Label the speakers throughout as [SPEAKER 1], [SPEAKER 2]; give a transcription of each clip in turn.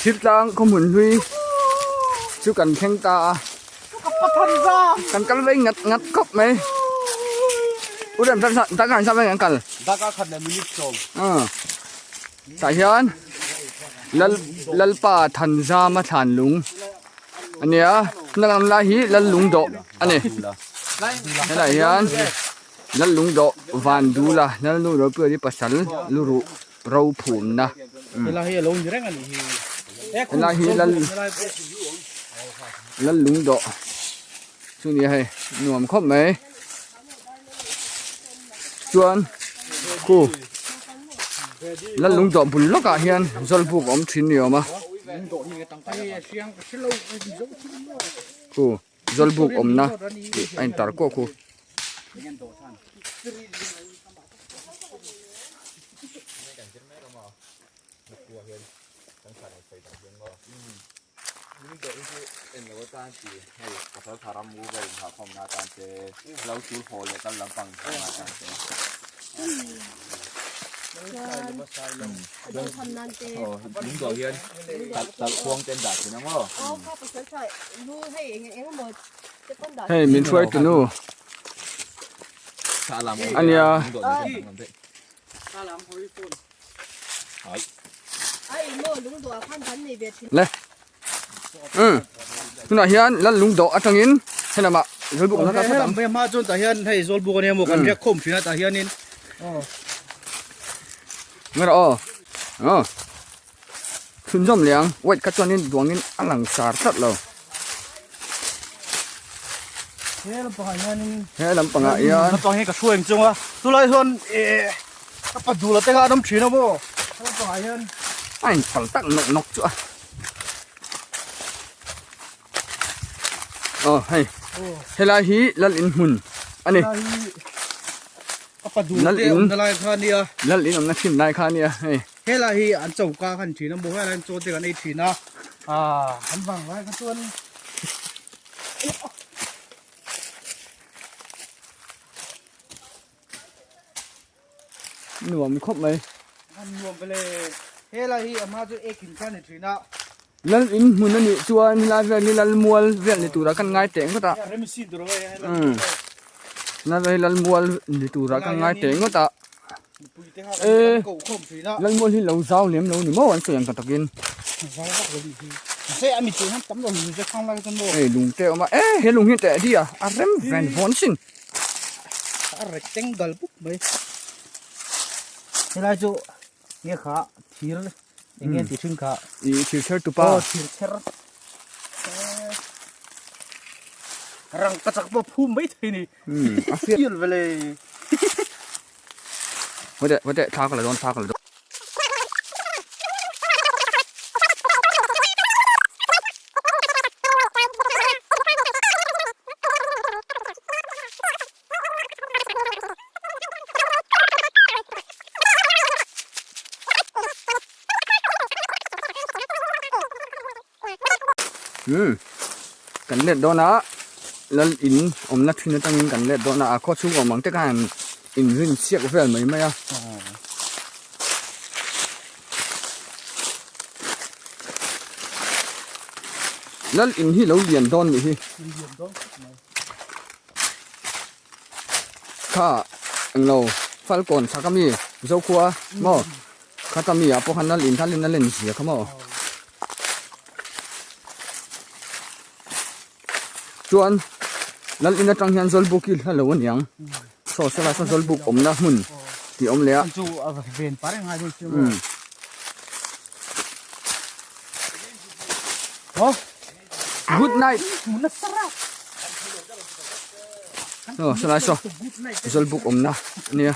[SPEAKER 1] Thirtlang khawhmun hlui chu kan thleng ta a kan kal vei ngat ngat khawp mai u rem tak khan sa veng an kal tah hian lal lalpa thanzama thlan lung a nia tuna kan awm lai hi lal lung dawh a ni helaiah hian lal lung dawh van dula lal nu ropui pasal lu ruh ro phumna
[SPEAKER 2] helai hi alo ni reng a nih hi
[SPEAKER 1] helai hi lal lal lung dawh chu nia hei nuam khawp mai chuan khu lal lung dawh bul lawkah hian zawlbuk a awm thin ni awm a khu zawlbuk awmna tih a intar kuah khu. Hei min hruai tunu ania le um tunah hian lal lung dawh atangin helamah zawlbuk awm na
[SPEAKER 2] helam hma hma chuan tah hian hei zawlbuk ania maw kan riak khawm thin a tah hianin
[SPEAKER 1] nge rawh aw aw Chhunzawm leh ang, white kha chuanin duangin a lang sar tlat lo.
[SPEAKER 2] He lampangah hianin
[SPEAKER 1] He lampangah hian
[SPEAKER 2] lampang hi ka hruai ang chung a, chulai chuan eh ka pa dul te kha an awm thin a maw, he lampangah hian
[SPEAKER 1] a inpal tak nawk nawk chu a. Aw hei helai hi lal in hmun a ni.
[SPEAKER 2] Ka pa dul te awmna lai kha a nia.
[SPEAKER 1] Lal in awmna thin lai kha a nia hei.
[SPEAKER 2] Helai hi an choka khan thin a maw helai hian chaw te kan ei thin a ah an vang lai kha chuan
[SPEAKER 1] Nuam khawp mai.
[SPEAKER 2] An nuam vele helai hi a hma chu ekin kha ni thin a.
[SPEAKER 1] Lal in hmun a nih chuan helai vel hi lal mual vel ni tura kan ngai teh ngawt a. Helai vel hi lal mual ni tura kan ngai teh ngawt a. E lal mual hi lo zau lem lo ni maw an sawi ang ta takin. Hei lung te a awm a e he lung hi teh di a a rem ven vawn sin.
[SPEAKER 2] A rectangle pup mai. Helai chu nge kha thir eng nge ti thin kha.
[SPEAKER 1] I thir chher tupa.
[SPEAKER 2] Aw thir chher. Rang ka chak pawh phum mai thei ni.
[SPEAKER 1] A fiah.
[SPEAKER 2] Fial vele.
[SPEAKER 1] Vate vate thla ka la dawn thla ka la dawn. Umm kan let dawn a lal in awmna thin atangin kan let dawn a a khaw chhung awm ang te khan inrin chhiak vel mai mai a. Lal in hi lo lian dawn nih hi. Kha englo falkawn chhak ami zokhua maw khata mi ah pawh khan lal in kha len a len zia kha maw. Chuan lal in atang hian zawlbuk hi hla lo aniang saw sela saw zawlbuk awmna hmun tih a awm leh a. Good night. Aw sawlai saw zawlbuk awmna ania.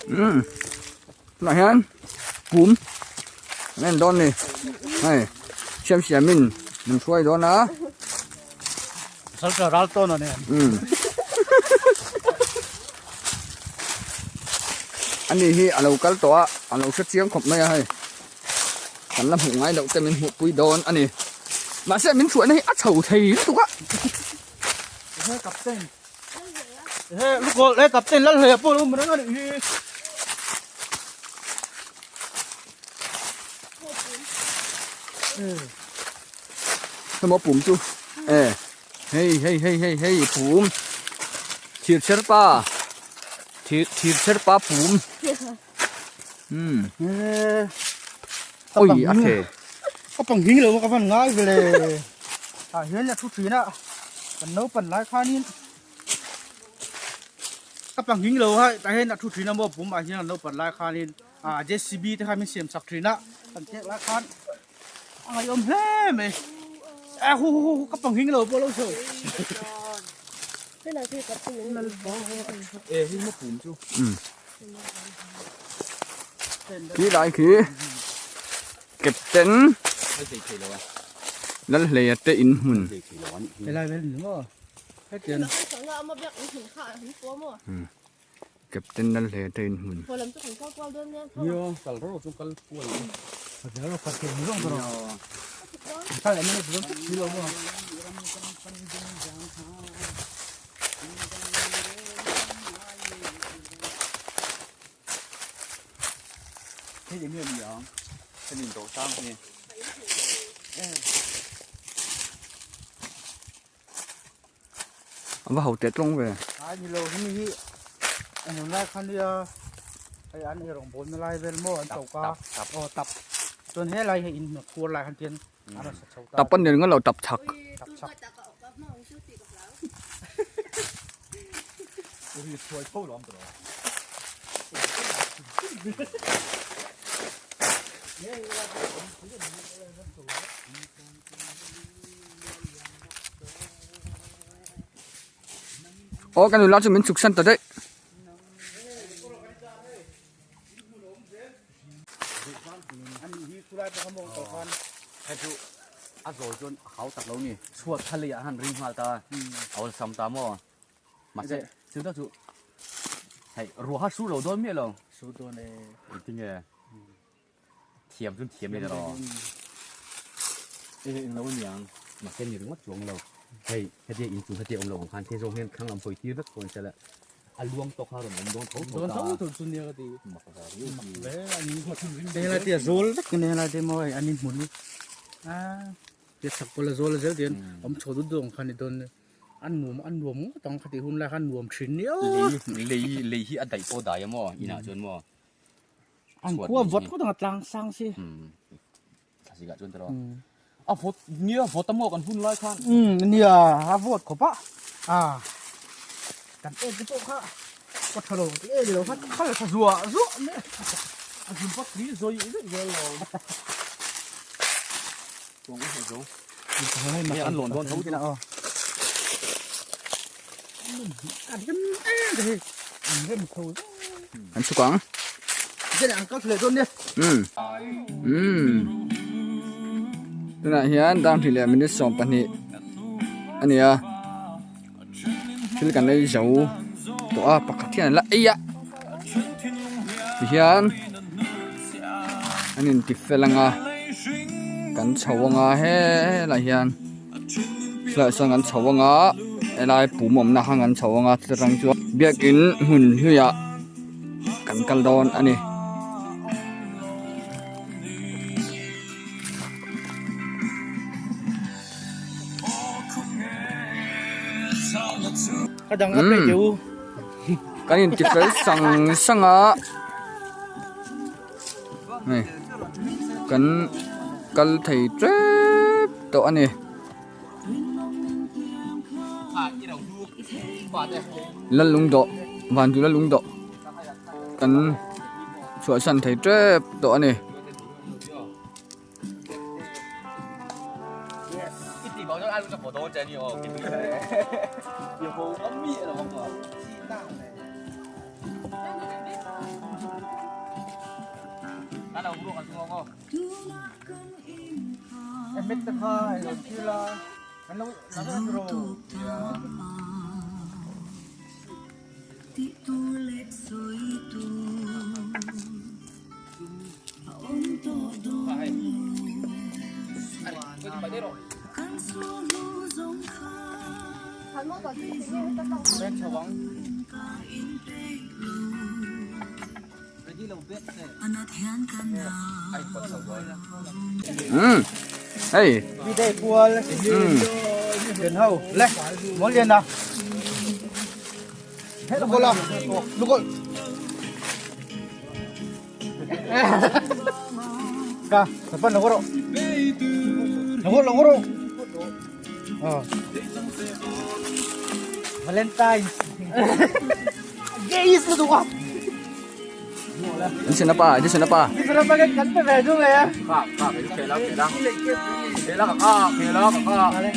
[SPEAKER 1] Umm tunah hian pum an en dawn a ni hei siam siamin min hruai dawn a. Umm ani hi a lo kal tawh a a lo hre chiang khawp mai a hei. Kan la hmuh ngai loh te min hmuhpui dawn a ni. Mahse min hruaina hi a chho thei lutuk a.
[SPEAKER 2] He lukawl he captain lal hlei pawh lo awm reng a nih hi.
[SPEAKER 1] Hema pum chu e hei hei hei hei hei pum thir chher pa thir thir chher pa pum um ui a the
[SPEAKER 2] ka pang hing lo ka van ngai vele tah hian a thu thin a kan naupan lai khanin ka pang hing lo a tah hian a thu thin a maw pum ah hian kan naupan lai khanin ah J_C_B te kha min siam sak thin a kan tek lai khan a ngaihawm hle mai a hu hu hu ka pang hing lo pawh lo chho
[SPEAKER 1] Khi lai khi captain Lalhleia te in hmun. Captain Lalhleia te in hmun. A va ho teh tlawng ve.
[SPEAKER 2] Ai ni lo hemi hi englo lai khan nia hei an ei rawngbawl na lai vel maw an choka aw tap chuan helai hi in khuar lai khan tian an rawn sa chho ta.
[SPEAKER 1] Tap a ni ringawt lo tap chhak.
[SPEAKER 2] Tap chhak.
[SPEAKER 1] Aw ka nula chu min chhuk san ta daih.
[SPEAKER 3] A zawi chuan a hau tak lo ni chhuat thla lei ah han ring nghal ta a awlsam ta maw mahse chu tak chu hei ruah kha sur lo dawn miah lo
[SPEAKER 2] sur dawn e
[SPEAKER 3] engtinge Thiam chu thiam e rawh. Eng lo aniang mahse ni ringawt chuang lo. Hei hetia in chung hetia awm lo ang khan thei zawng hian thlang lam hawi tir vek pawh ni sela a luang tawk kha rawn awm dawn tho tho ta.
[SPEAKER 2] Dawn tho tho chu nia ka ti.
[SPEAKER 3] Mak ve riau
[SPEAKER 2] chi. Mak ve a ni. Helai te a zawl vek a ni helai te maw hei an inhmun hi a tia chhak pawh la zawl zel tian awm chho dut dut ang kha a ni dawn nia. An nuam an nuam ngawt ang khatih hun lai khan nuam thin nia.
[SPEAKER 3] Lei lei lei hi a daih pawh dai a maw inah chuan maw.
[SPEAKER 2] An khua vawt khawt ang a tlang sang si.
[SPEAKER 3] Thlasik ah chuan tiraw. A vawt nia vawt a maw kan hun lai khan.
[SPEAKER 2] Nia a vawt khawp a. A kan en te pawh kha ka tha lo ti em lo kha khal tha zuah zuah mai.
[SPEAKER 3] A zun pak ri zawi zet zel lo. Tuang u zo. Hei an lawn dawn tho tih.
[SPEAKER 2] An rem em hei. An rem tho.
[SPEAKER 1] An chhuk ang.
[SPEAKER 2] Jen ang kal thle dawn nia.
[SPEAKER 1] Um. Um. Tunah hian dang hnih leh minute 12 a ni a. Thil kan ei zo tawh a pakhat hian an la ei a. Tihian an inti fel ang a kan chho ang a helai hian helaiah sawn kan chho ang a helai pum awmna kha kan chho ang a chuta tang chuan biakin hmun hluiah kan kal dawn a ni. Kan inti fel sang sang a hei kan kal thei tep tawh a ni. Lalungdawh vantu lalungdawh kan chhuahsan thei tep tawh a ni. Um hei
[SPEAKER 2] Bidei pual den ho le mol lian na lukol a lukol ka sapan logoro logoro logoro oh Valentine's Gay is lu tu
[SPEAKER 1] Jason apa Jason apa
[SPEAKER 2] Jason apa kan kan pe ve dung le
[SPEAKER 3] Ka ka ke la ke la ke la ka ke la ka ka.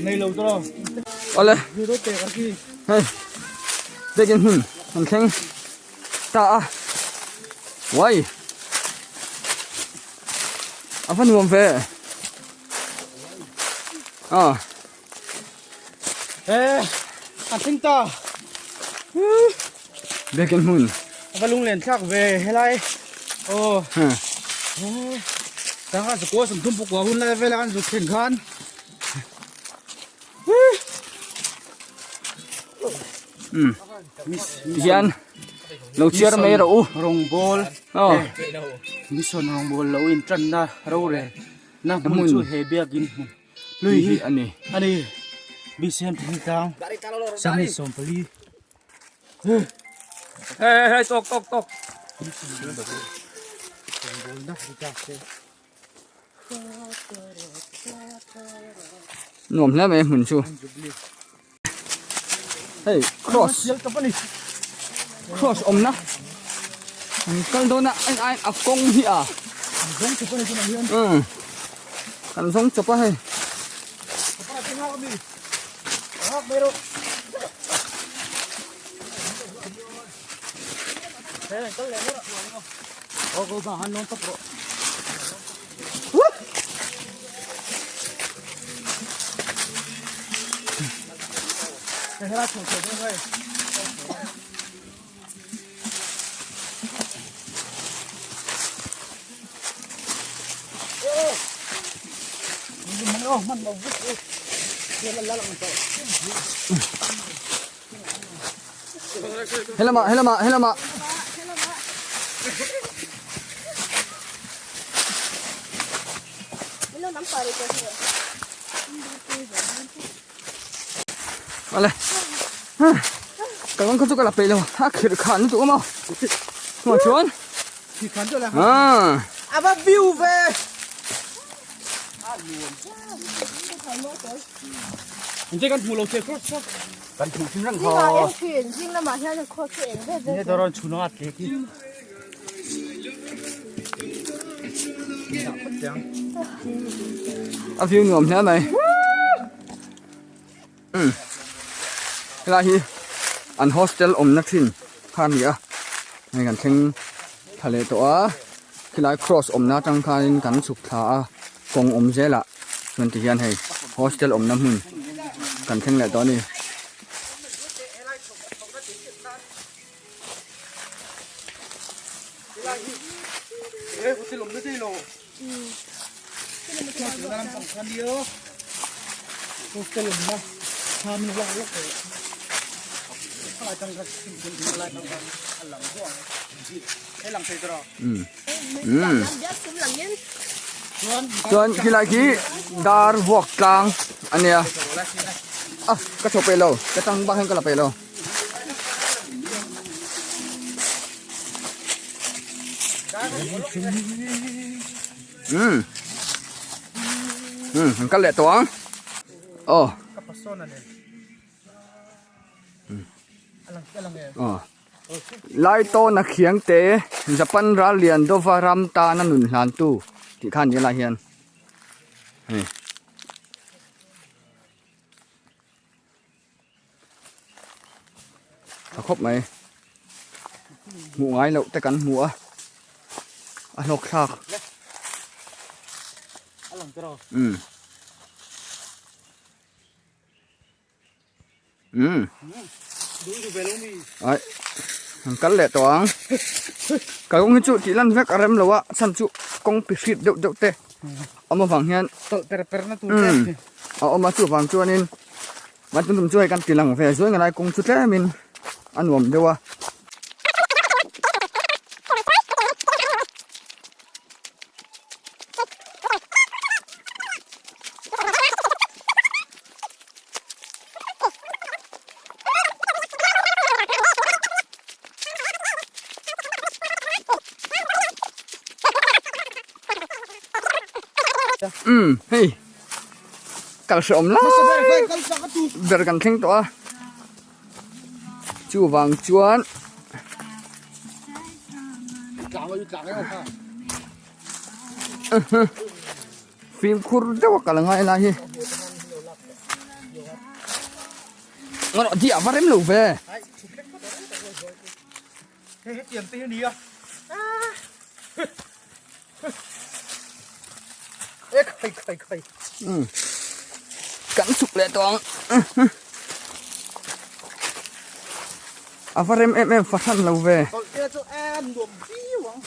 [SPEAKER 2] Nei lo to
[SPEAKER 1] Awle
[SPEAKER 2] Ni do te ka ki
[SPEAKER 1] hei biakin hmun an thleng ta a uai a va nuam ve ah
[SPEAKER 2] e an thleng ta
[SPEAKER 1] biakin hmun
[SPEAKER 2] a va lunglen thlak ve helai aw
[SPEAKER 1] huh
[SPEAKER 2] tangka zakua sawmthum pukua hun lai vela an zuk thlen khan
[SPEAKER 1] um tihian lo chhiar mai rawh u
[SPEAKER 2] rawngbawl
[SPEAKER 1] aw
[SPEAKER 2] mission rawngbawl lo in tanna rorel na hmun chu he biakin hmun lui hi
[SPEAKER 1] ani
[SPEAKER 2] ani bcm thingtlang sangi 24
[SPEAKER 3] Hey hey tok tok tok.
[SPEAKER 1] Nuam hle mai hmun chu hei cross cross awmna an kal dawn a en aiin a kawng hi a umm kan zawng chawp a hei. Helamah helamah helamah Awle ka kawng kha chu ka la peih lo a khirh khan lutuk awm a chungah chuan
[SPEAKER 2] a va view ve kan hmuh lo che cross cross
[SPEAKER 3] Kan hmuh thin reng
[SPEAKER 4] Zingah eng thin, zing lamah hian cross chu eng vet vet.
[SPEAKER 2] Nge dawr chhun anga tle khi.
[SPEAKER 1] A view nuam hle mai. Um. Helai hi an hostel awmna thin kha a ni a. Hei kan thleng thla leh tawh a. Khilai cross awmna atang khanin kan chhuk thla a kawng awm zelah chuan ti hian hei hostel awmna hmun kan thleng leh tawh a ni. Chuan khilai khi dar vuak tlang a nia a ka chho peih lo ka tang bak hian ka la peih lo. Um an kal leh tawh ang aw aw lai tawn a khiang te Japan ral lian dawva ram tana nun hlan tu tih kha a ni a lai hian hei. Tha khawp mai hmuh ngai loh te kan hmu a a hlawk thlak umm umm ai an kal leh tawh ang kalkawng hi chu tih lan vek a rem lo a chhan chu. kawng pi hrip deuh deuh te awm avang hian
[SPEAKER 2] tawlh per per na tur te
[SPEAKER 1] a awm a chuvang chuanin mahni tum tum chu hei kan ti lang ve zuai nge lai kawng chu tlemin a nuam deuh a. Umm hei kal hre awm lai ber kan thleng tawh a chuvang chuan Fimkhur deuh a kal angai lai hi. Ngawrh diah va rem lo ve.
[SPEAKER 2] Hei hetiang te hi a nia. E khai khai khai.
[SPEAKER 1] Um. Kan chhuk leh tawh ang. A va rem em em fahran lo ve.
[SPEAKER 2] Tawlhte chu a nuam viau ang.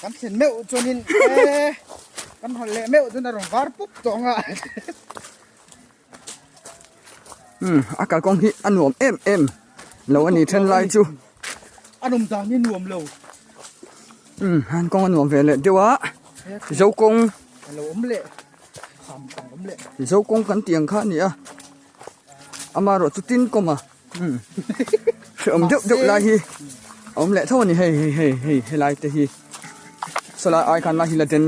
[SPEAKER 2] Kan thlen meuh chuanin e kan hawlh leh meuh chuan a rawn var pup tawh ang a.
[SPEAKER 1] Um a kalkawng hi a nuam em em lo a ni then lai chu.
[SPEAKER 2] A nawm dan hi nuam lo.
[SPEAKER 1] Um an kawng a nuam ve leh deuh a zo kawng.
[SPEAKER 2] A lo awm leh kham kang awm leh.
[SPEAKER 1] Zo kawng kan tih ang kha a ni a amaherawh chu tin kawm a. Hreawm deuh deuh lai hi a awm leh tho a ni hei hei hei hei helai te hi sawlai ai khan lai hi la den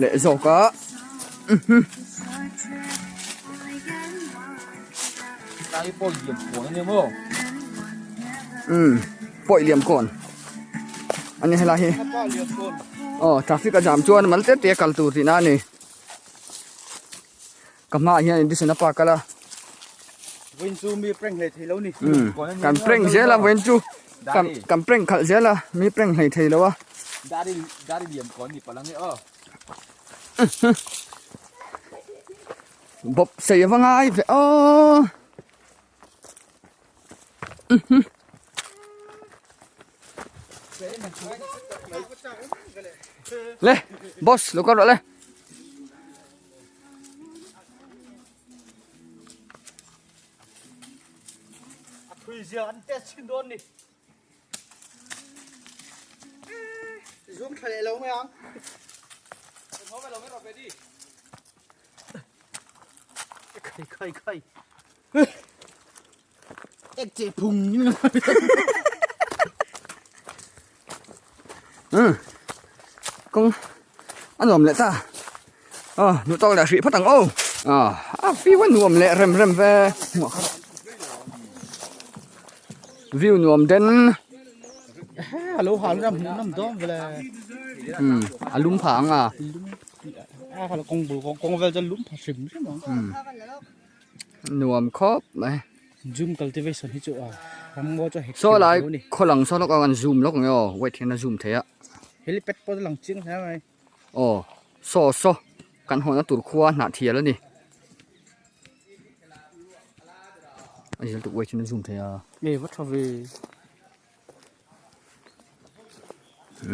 [SPEAKER 1] leh zawk a umm pawi liam kawn a ni helai hi aw traffic a jam chuan mal te te a kal tur tihna a ni. Ka hmaah hian Edison a park a la.
[SPEAKER 2] Vawiin chu mi prank hlei thei lo ni.
[SPEAKER 1] Umm kan prank zel a vawiin chu kan kan prank khalh zel a mi prank hlei thei lo a.
[SPEAKER 3] Dari dari liam kawn ni palang e aw.
[SPEAKER 1] Bawp sei ava ngai ve aw. Le boss lo kal rawh le.
[SPEAKER 2] A thui zia an test chin dawn ni. Zoom tha leh lo mai ang. Khai khai khai. Ek che phung.
[SPEAKER 1] Ừ. Kawng a nuam leh ta. Aw duh tawk leh hrih phawt ang aw. Aw a view a nuam leh rem rem ve. View nuam den.
[SPEAKER 2] A lo hal ram hmuh nawm dawn vele.
[SPEAKER 1] Um a lum pha ang a.
[SPEAKER 2] A hal kawng bul kawng vel chuan lum pha hrim hrim ang.
[SPEAKER 1] Um nuam khawp mai.
[SPEAKER 2] Zoom cultivation hi chu a ramngaw chu a hek
[SPEAKER 1] Saw lai khaw lang saw lawk ang an zoom lawk ang e aw wait hian a zoom thei a.
[SPEAKER 2] Helipad pawh chu lang chiang hle mai.
[SPEAKER 1] Aw saw saw kan hawhna tur khua hnah thial a ni. A zil tuk wait hian a zoom thei a.
[SPEAKER 2] E va tha ve.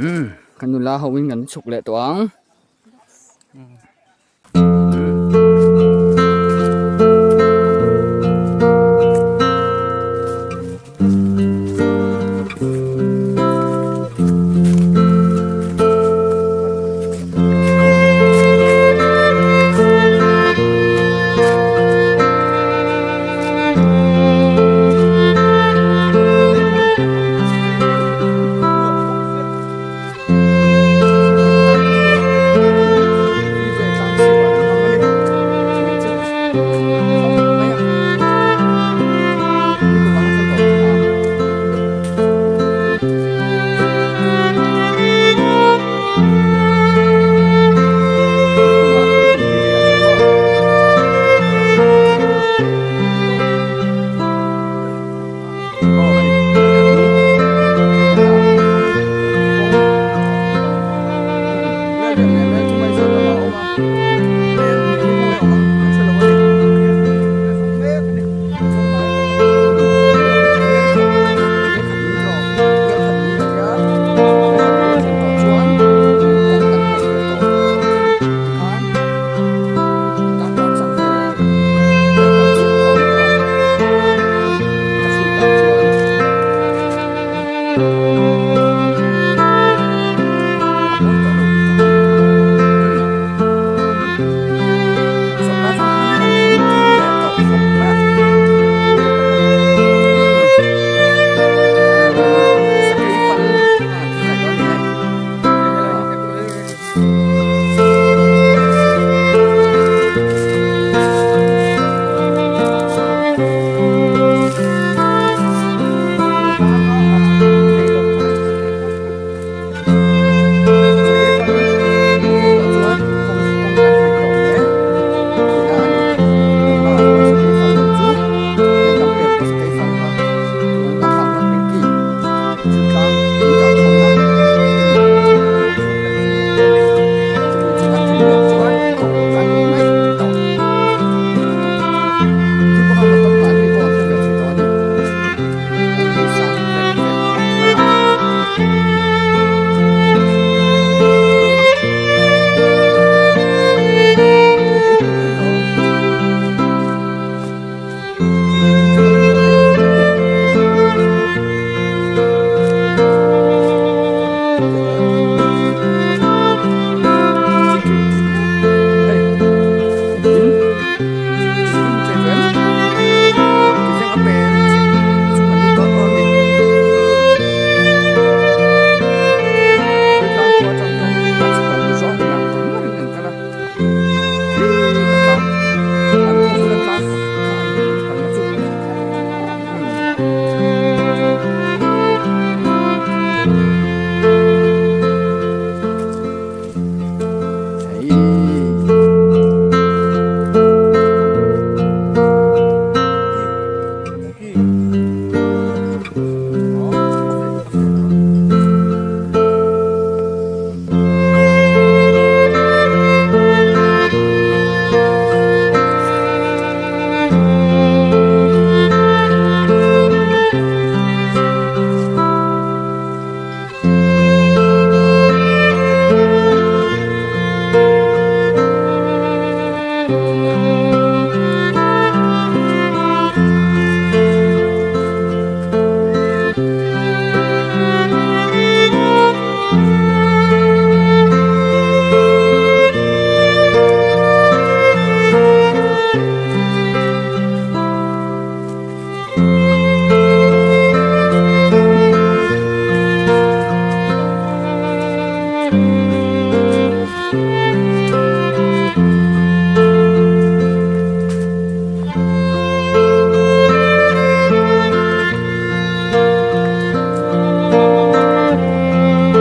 [SPEAKER 1] Umm kan nula ho in kan chhuk leh tawh ang.